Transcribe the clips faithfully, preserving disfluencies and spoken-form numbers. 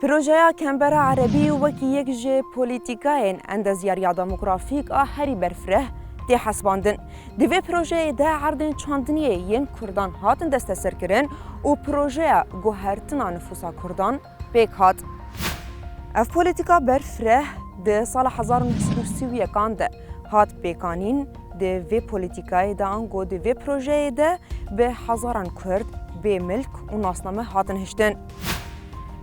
Projeya Kembera Erebî wekî yek ji polîtîkayên endezyariya demografîk a herî berfireh tê hesibandin. Di vê projeyê de erdên çandiniyê yên Kurdan hatin desteserkirin û projeya guhertina nifûsa Kurdan pêk hat. Ev polîtîka berfireh di sala hezar û neh sed û sî û yekan de hat pêkanîn. Di vê polîtîkayê de ango di vê projeyê de bi hezaran Kurd bê milk û nasname hatin hiştin.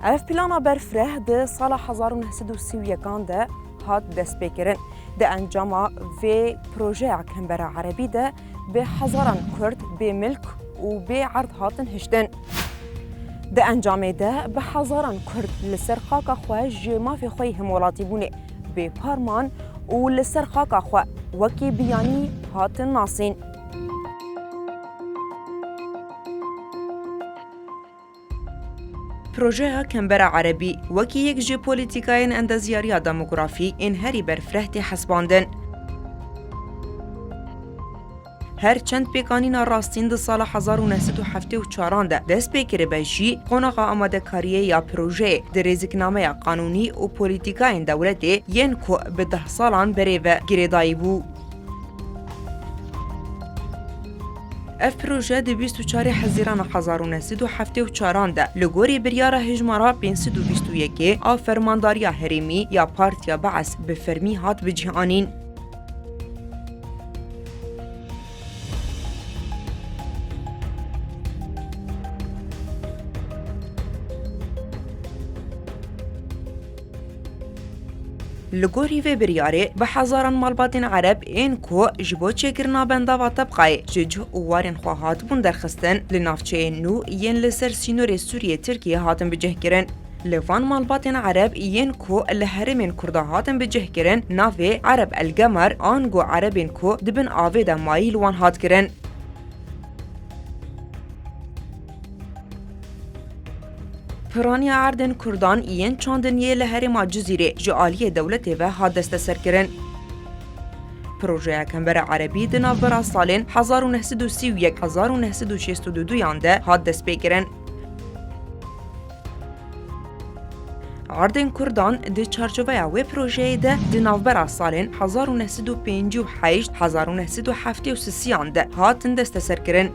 Ev plana berfireh di sala hezar û neh sed û sî û yekan de hat destpêkirin. Di encama vê projeya Kembera Erebî de bi hezaran Kurd bê milk û bê erd hatin hiştin. Di encamê de bi hezaran Kurd li ser xaka xwe ji mafê xwe yê hemwelatîbûnê bêpar man û li ser xaka xwe wekî biyanî hatin nasîn. Projeya Kembera Erebî wekî yek ji polîtîkayên endezyariya demografî ên herî berfireh tê hesibandin. Her çend pêkanîna rastîn di sala hezar û neh sed û heftê û çaran de dest pê kiribe jî, qonaxa amadekariyê ya projeyê di rêziknameya qanûnî û polîtîkayên dewletê yên ku bi deh salan berê ve girêdayî bû. Ev proje di bîst û çarê Hezîrana hezar û neh sed û heftê û çaran de li gorî biryara hejmara pênc sed û bîst û yekê a Fermandariya Herêmî ya Partiya Bees bi fermî hat bicih anîn. Li gorî vê biryarê, bi hezaran malbatên Ereb ên ku ji bo çêkirina bendava Tebqayê ji cih û warên xwe hatibûn derxistin, li navçeyên nû yên li ser sînorê Sûriyê-Tirkiyê hatin bicihkirin. Li van malbatên Ereb yên ku li herêmên Kurda hatin bicihkirin, navê Ereb El Gemar ango Erebên ku di bin avê de mayî li wan hat kirin. Piraniya erdên Kurdan yên çandiniyê li herêma Cizîrê ji aliyê dewletê ve hat desteserkirin. Projeya Kembera Erebî di navbera salên hezar û neh sed û sî û yek hezar û neh sed û şêst û du yan de hat destpêkirin. Erdên Kurdan di çarçoveya wê projeyê de di navbera salên hezar û neh sed û pêncî û heşt hezar û neh sed û heftê û sisiyan de hatin desteserkirin.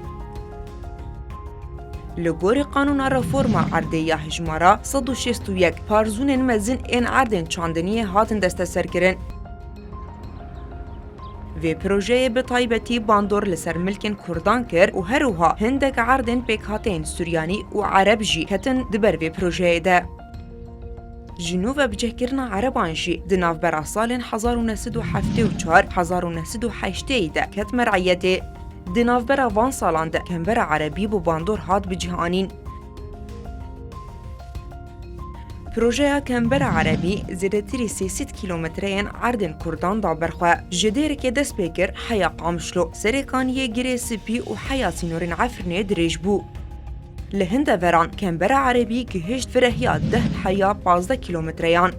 Li gorî Qanûna Reforma Erdê ya hejmara sed û şêst û yek, parzûnên mezin ên erdên çandiniyê hatin desteserkirin. Vê projeyê bi taybetî bandor li ser milkên Kurdan kir û her wiha hindek erdên pêkhateyên Suryanî û Ereb jî ketin di ber vê projeyê de. Ji nû ve bicihkirina Ereban jî di navbera salên hezar û neh sed û heftê û çar hezar û neh sed û heştê de ket mer'iyetê. Di navbera van salan de Kembera Erebî bi bandor hat bicihanîn. Projeya Kembera Erebî zêdetirî sê sed kîlometreyên erdên Kurdan da ber xwe. Ji dêrikê dest pê kir heya Qamişlo, Serê Kaniyê, Girê Spî û heya sînorên Efrînê dirêj bû. Li hin deveran Kembera Erebî gihişt firehiya deh heya pazdeh kîlometreyan.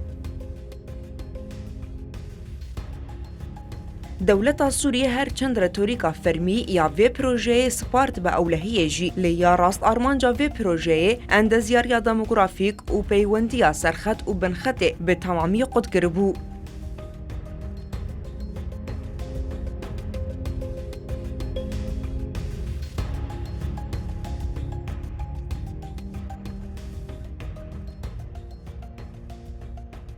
Dewleta Sûriyê her çend retorîka fermî ya vê projeyê spartibe ewlehiyê jî, lê ya rast armanca vê projeyê endezyariya demografîk û peywendiya serxet û binxetê bi temamî qut kiribû.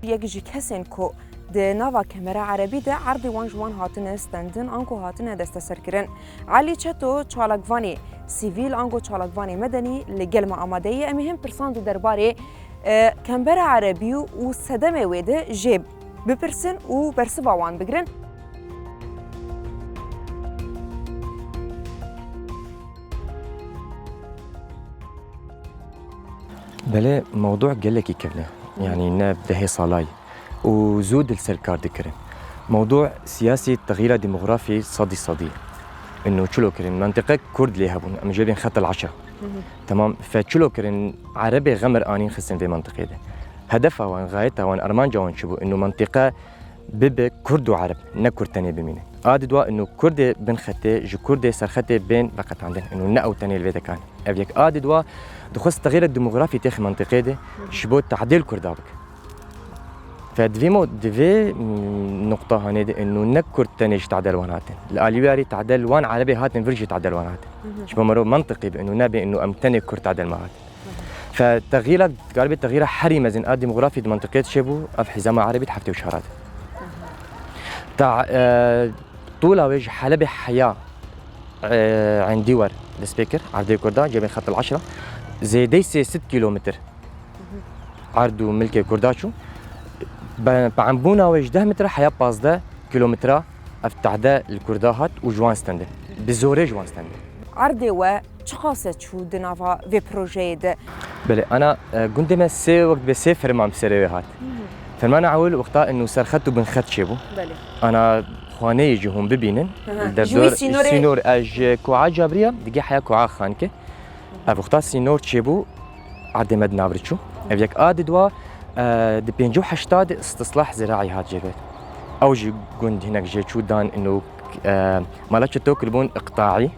Yek ji kesên ku di nava Kemera Erebî de erdê wan ji wan hatine stendin, anku hatine desteserkirin. Elî Çeto, çalakvanê sivîl, ango çalakvanê medenî li gel me amade ye. Em ê hin pirsan di derbarê, e, Kembera Erebî û sedemê wê de jê bipirsin û bersiva wan bigrin. Belê, mewdû gelekî kevn e. Yanî ne dehê salayî. Û zû di li ser kar dikirin. Mewdû siyasî, texyîra demografî sedî sedî. Ino çilo kirin. Mentiqe Kurd lê hebûn. Em jê bên xet el eşa. Temam. Fe çilo kirin. Erebê xemir anîn xistin vê mentiqê de. Hedefa wan, xayeta wan, armanca wan çi bû? Ino mentiqe bibe Kurd û Ereb, ne Kurd tenê bimîne. A di dua ino Kurdê bin xetê ji Kurdê serxetê bên veqetandin. Ino ne ew tenê li vê dekan. Ev yek. A di dua, dixwest texîrek demografî têxê mentiqê de ji bo tehdê li Kurda bike. Fe divê mo, divê, mm, nuqta hanê de inu ne Kurd tenê ji tehdê li wan hatin. Li alî wî arî tehdê li wan Erebê hatin, vir jî tehdê li wan hatin. Ji bo mero mentiqî be inu, nebe inu em tenê Kurd tehdê li me hatin. Fe texîra, dikaribê texîra herî mezin a demografî di mentiqê de çêbû, ev hizama Erebî di heftê û çar de. Ta, e, tûla wê ji Helebê heya, e, Endîwer dest pê kir, erdê Kurda, cebê Xet el Eşra, zêdey sê sed kîlometr erd û milkê Kurda çû. Be, pe'mbûna wê ji deh metre heya pazdeh kîlometre ev tehdê li Kurda hat û ji wan stendin. Bi zorê ji wan stendin. Erdê we çiqas e çû di nava vê projeyê de? Belê, ana, e, gundê me sê, wek dibe sê ferman bi serê wê hat. Fermana ewil wexta inu serxet û binxet çêbû. Belê. Ana xwaneyê ji hûn bibînin. Aha. Li derdor sînorê, sînor, e, ji Koa Cabriya, digê heya Koa Xanike. Ev wexta sînor çêbû, erdê me di nav re çû. Ev yek. A di dua, e, di pêncî û heşta de istislah ziraî hat jê ve. Ew jî gund hinek jê çû dan inu, e, mala çitok li bûn iqtaî.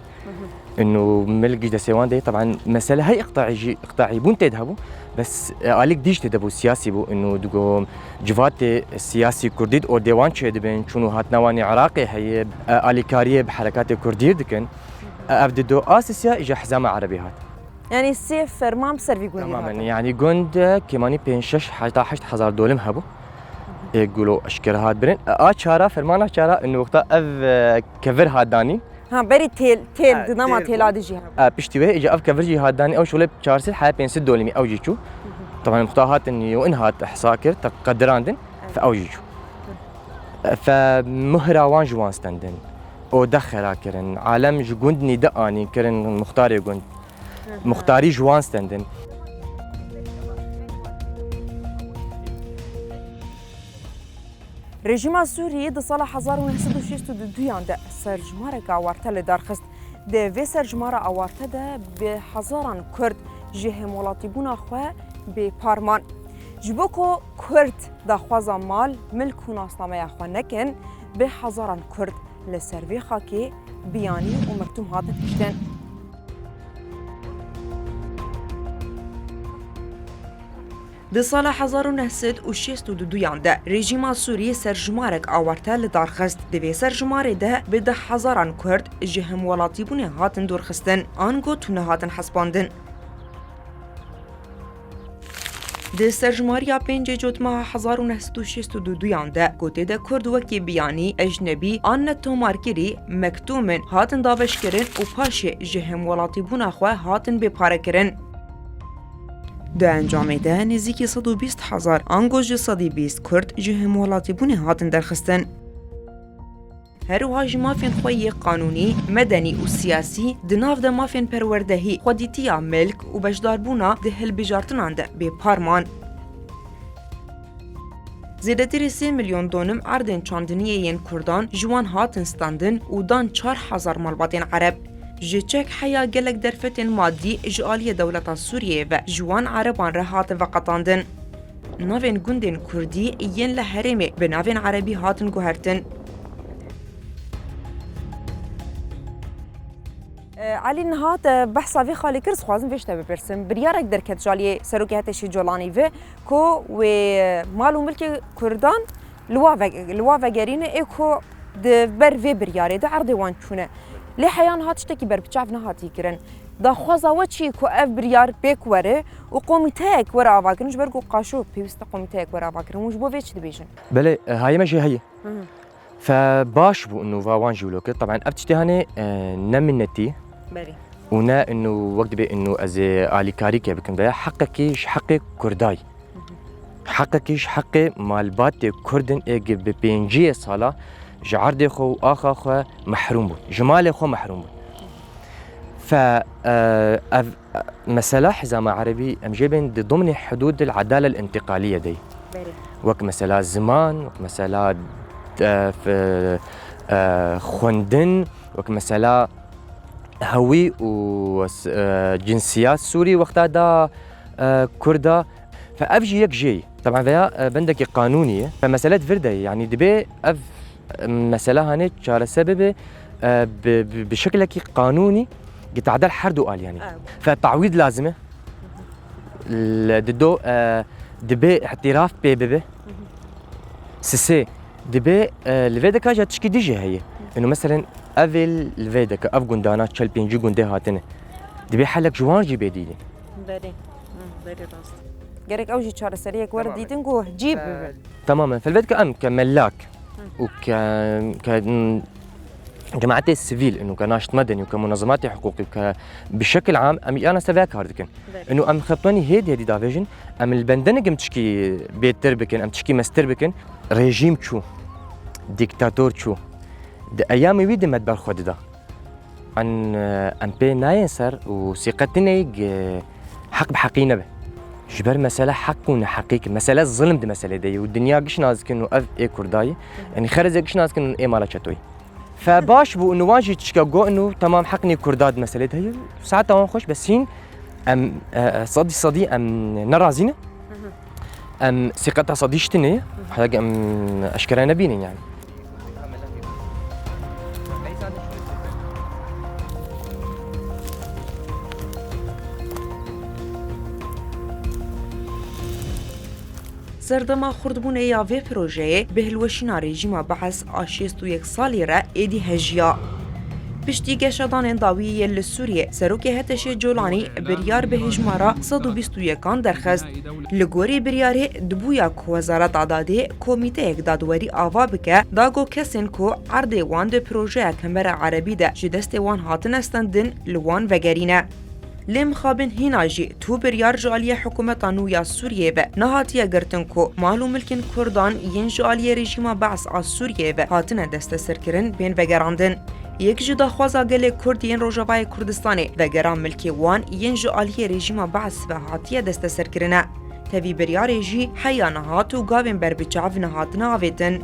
Inu milk ji destê wan de, teban mesele hey iqtaî jî, iqtaîbûn tê de hebû, bes, e, alîk dî jî tê de bû, siyasî bû, inu digo civatê siyasî kurdî di ordê wan çêdibin, çûn û hatina wan ê Iraqê heye, e, alîkariyê bi herekatê kurdî dikin. E, ev di do asisiya ji hizama Erebî hat. Yanî sê ferman bi ser vî gundî hatin. Tamamen, yanî gund, e, kêmanî pênc şeş heta heşt hezar dolim hebû. Ê gulo eşkere hat birin. E, a çara, fermana çara, inu wexta ev, e, kevir hat danîn. Ha, berî têl, têl, ha, di nama têl têla bû. Di jî. Ha, piştî wê, îca ev kevir jî hat danî, ew şolê çar sed heya pênc sed dolimî, ew jî çû. Teban muxta hatin, yo in hat ihsa kir, te qedirandin, fe ew jî çû. Fe muhra wan ji wan stendin. Odex xera kirin, alem ji gund nîde anîn, kirin muxtarê gund. Muxtarî ji wan stendin. Rejîma Sûriyê di sala hezar û neh sed û şêst û duyan de serjimarek awarte li dar xist. Di vê serjimara awarte de bi hezaran Kurd ji hemwelatîbûna xwe bê par man. Ji bo ku Kurd daxwaza mal, milk û nasnameya xwe nekin, bi hezaran Kurd li ser vê xakê biyanî û mertûm hatin kuştin. Di sala hezar û neh sed û şêst û duyan de rejîma Sûriyê serjimarek awarte li dar xist. Di vê serjimarê de bi deh hezaran Kurd ji hemwelatîbûnê hatin dorxistin, ango tune hatin hesibandin. Di serjimariya pêncê Cotmeha hezar û neh sed û şêst û duyan de ku tê de Kurd wekî biyanî, ecnebî an netomarkirî, mektûmin hatin dabeşkirin û paşê ji hemwelatîbûna xwe hatin bêparekirin. Di encamê de nêzîkî sed û bîst hezar ango ji sedî bîst Kurd ji hemwelatîbûnê hatin derxistin. Her wiha ji mafên xwe yê qanûnî, medenî û siyasî, di nav de mafên perwerdehî, xwedîtiya milk û beşdarbûna di hilbijartinan de bê par man. Zêdetirî sê milyon donim erdên çandiniyê yên Kurdan ji wan hatin standin û dan çar hezar malbatên Ereb. Ji çek heya gelek derfetên madî ji aliyê dewleta Sûriyeyê ve ji wan Ereban re hatin veqetandin. Navên gundên Kurdî yên li herêmê bi navên Erebî hatin guhertin. E, Elî, niha te behsa vê xalê kir, dixwazim vê ji te bipirsim. Biryarek derket ji aliyê Serokê Heteşê Colanî ve ku wê mal û milkê Kurdan li wa ve-, li wa vegerîne, ê ku di ber vê biryarê de erdê wan çûne. Lê heya niha tiştekî berbiçav nehatî kirin. Daxwaza we çi ye ku ev biryar pêk were û komîteyek were avakirin, ji ber ku qaşo pêwîst e komîteyek were avakirin? Hûn ji bo vê çi dibêjin? Belê, e, hayê me jê heye. Hı hı. Fe baş bû inu va wan jî wilo kir. Taban ev tiştê hanê, e, ne minnetî. Belê. Û ne inu wek dibê inu ez ê alîkarîkê bikim. Veya heqekî ji heqê Kurday. Heqekî ji heqê malbatê Kurd in ê gi bi pênciyê sala ji erdê xwe û axa xwe mehrûm bûn, ji malê xwe mehrûm bûn. Fe, e, ev, e, mesela hizama erebî em jê bên di dimnê hudûd el edale el intiqaliye de ye. Belê. Wek mesela ziman, wek mesela, e, f-, e, xwendin, wek mesela hewî û s-, e, cinsiyat Sûrî wexta da, e, Kurda. Fe ev jî yek jê ye. Taban veya, e, bendekî qanûnî ye. Fe mesele di vir de ye. Yanî dibê ev, e, mesela hanê çareser bibe, e, bi, bi, bi şekilekî qanûnî, Gitadel her du aliyanî. Fe tawîd lazim e. Li dido, e, dibê îtiraf pê bibe. Sisê, dibê, e, li vê deka jî tişkî dî jî heye. Ino meselen, ev ê li vê deka, ev gundana çel pêncî gundê hatine. Dibê helek ji wan jî bê dîtin. Berê. Hı, berê rast. Gerek ew jî çareseriyek were dîtin ku cî bibe. Tamamen. Felbet ke em ke melak û ke, ke, hmm, cemaetê sivîl û ke naşt medeni û ke munazematê hiqûqî û ke bi şekil am em yana se vê kar dikin. Û em xetwanî hêdî hêdî davêjin, em li bendenik em tişkî bêtir bikin, em tişkî mestir bikin. Rejîm çû, dîktator çû. Di eyamê wî de me di ber xwe dida. Em, em pê nayên ser û sîqetinê heq bi heqî nebe. Ji ber mesele heq û neheqî ki, mesele zilim di meselê de ye û dinya giş nas dikin û ev ê Kurda ye. Yanî xerezê giş nas dikin û ê mala çetoyî. Fe baş bû û wan jî tişka got û temam heq nî Kurda di meselê de heye. Saeta wan xweş, bes hîn em, e, e, sedî sedî em nerazî ne. Em sîqeta sedî ji tine ye, heta em eşkere nebînin yani. Serdema xurtbûnê ya vê projeyê bi hilweşîna rejîma Bees a şêst û yek salî re êdî hejiya. Piştî geşedanên dawî yên li Sûriyê, Serokê HTŞê Colanî biryar bi hejmara sed û bîst û yekan derxist. Li gorî biryarê dibûya ku Wezareta Dadê komîteyek dadwerî ava bike, da ku kesên ku erdê wan di projeya Kemera Erebî de ji destê wan hatine stendin, li wan vegerîne. Lê mixabin hîna jî tu biryar ji aliyê hikûmeta nû ya Sûriyê ve nehatiye girtin ku mal û milkên Kurdan yên ji aliyê rejîma Bees a Sûriyê ve hatine desteserkirin bên vegerandin. Yek ji daxwaza gelê Kurd yên Rojavayê Kurdistanê vegera milkê wan yên ji aliyê rejîma Bees ve hatiye desteserkirin e. Tevî biryarê jî heya niha tu gavên berbiçav nehatine avêtin.